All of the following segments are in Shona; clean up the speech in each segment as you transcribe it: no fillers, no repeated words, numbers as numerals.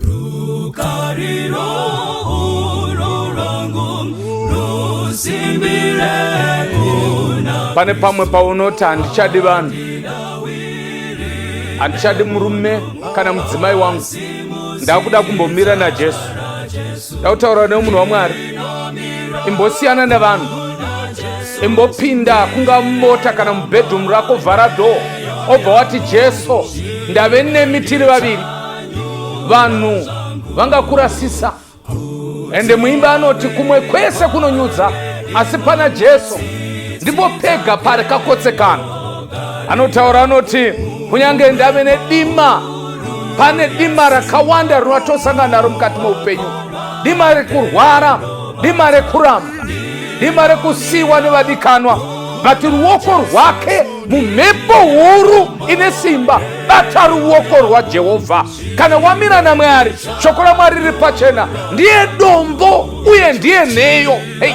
Rukariro urwo rwangu rusimbire kuna Pane pamwe paunoti handichadi vanhu, handichadi murume kana mudzimai wangu, ndakuda kumbomira naJesu. Ndakutaura nemunhu waMwari, imbosiyana nevanhu, imbopinda kunga mumota kana mubedroom rako, vhara door, obva wati, "Jesu, ndave nemi tiri vaviri." Vanhu vangakurasisa, ende muimba anoti kumwe kwese kunonyudza, asi pana Jesu ndipo pega parakakotsekana. Anotaura, anoti kunyange ndave nedima, pane dima rakawanda rinatosangana naro mukati meupenyu, dima rekurwara, dima rekuramba, dima rekusiyiwa nevadikanwa, but ruoko rwake mumhepo huru ine simba. Bata ruoko rwaJehovha. Kana wamira naMwari, shoko raMwari riri pachena, ndiye dombo uye ndiye nheyo. Hey,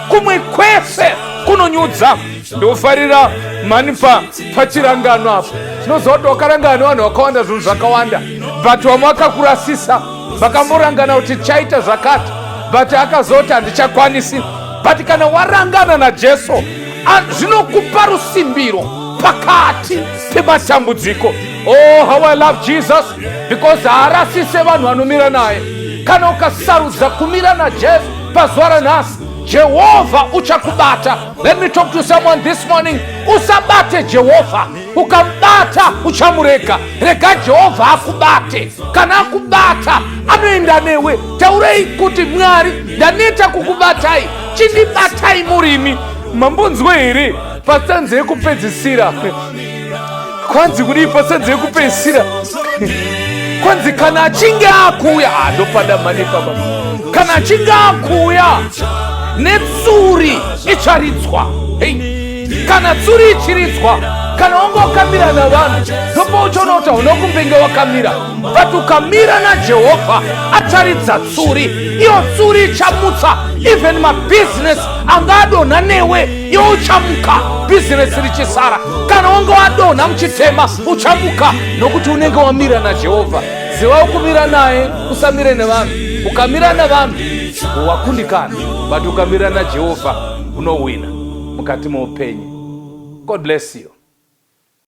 kumwe kwese kunonyudza. Ndofarira mhani pachirangano apo. Tinoziva kuti wakarangana nevanhu vakawanda zvinhu zvakawanda, but vamwe vakakurasisa. Vakamborangana kuti chaita zvakati, but akazoti handichakwanisi. But kana warangana naJesu, zvinokupa rusimbiro pakati pematambudziko. Oh, how I love Jesus, because haarasise vanhu vanomira naye. Kana ukasarudza kumira naJesu pazuva ranhasi, Jehovha uchakubata. Let me talk to someone this morning. Usabate Jehovha. Ukamubata, uchamurega. Rega Jehovha akubate. Kana akubata, anoenda newe. Taurei kuti, "Mwari, ndaneta kukubatai, chindibatai murimi." Mambonzwe here pastanza yekupedzisira? Kwanzi kudii pastanza yekupedzisira? Kwanzi kana achinge akuuya, ndopada mani papa, kana achinge akuuya netsuri icharidzwa. Hey. Kana tsuri ichiridzwa, kana wanga wakamira navanhu, ndopa uchiona kuti hauna kumbenge wakamira, but ukamira naJehovha, acharidza tsuri. Iyo tsuri ichamutsa even mabhizinesi anga adonha newe. Iwe uchamuka bhizinesi richisara. Kana wanga wadonha muchitema, uchamuka nokuti unenge wamira naJehovha. Ziva ukumira naye, usamire nevanhu. Ukamira navanhu, wakundikana, but ukamira naJehovha, unowina mukati meupenyu. God bless you.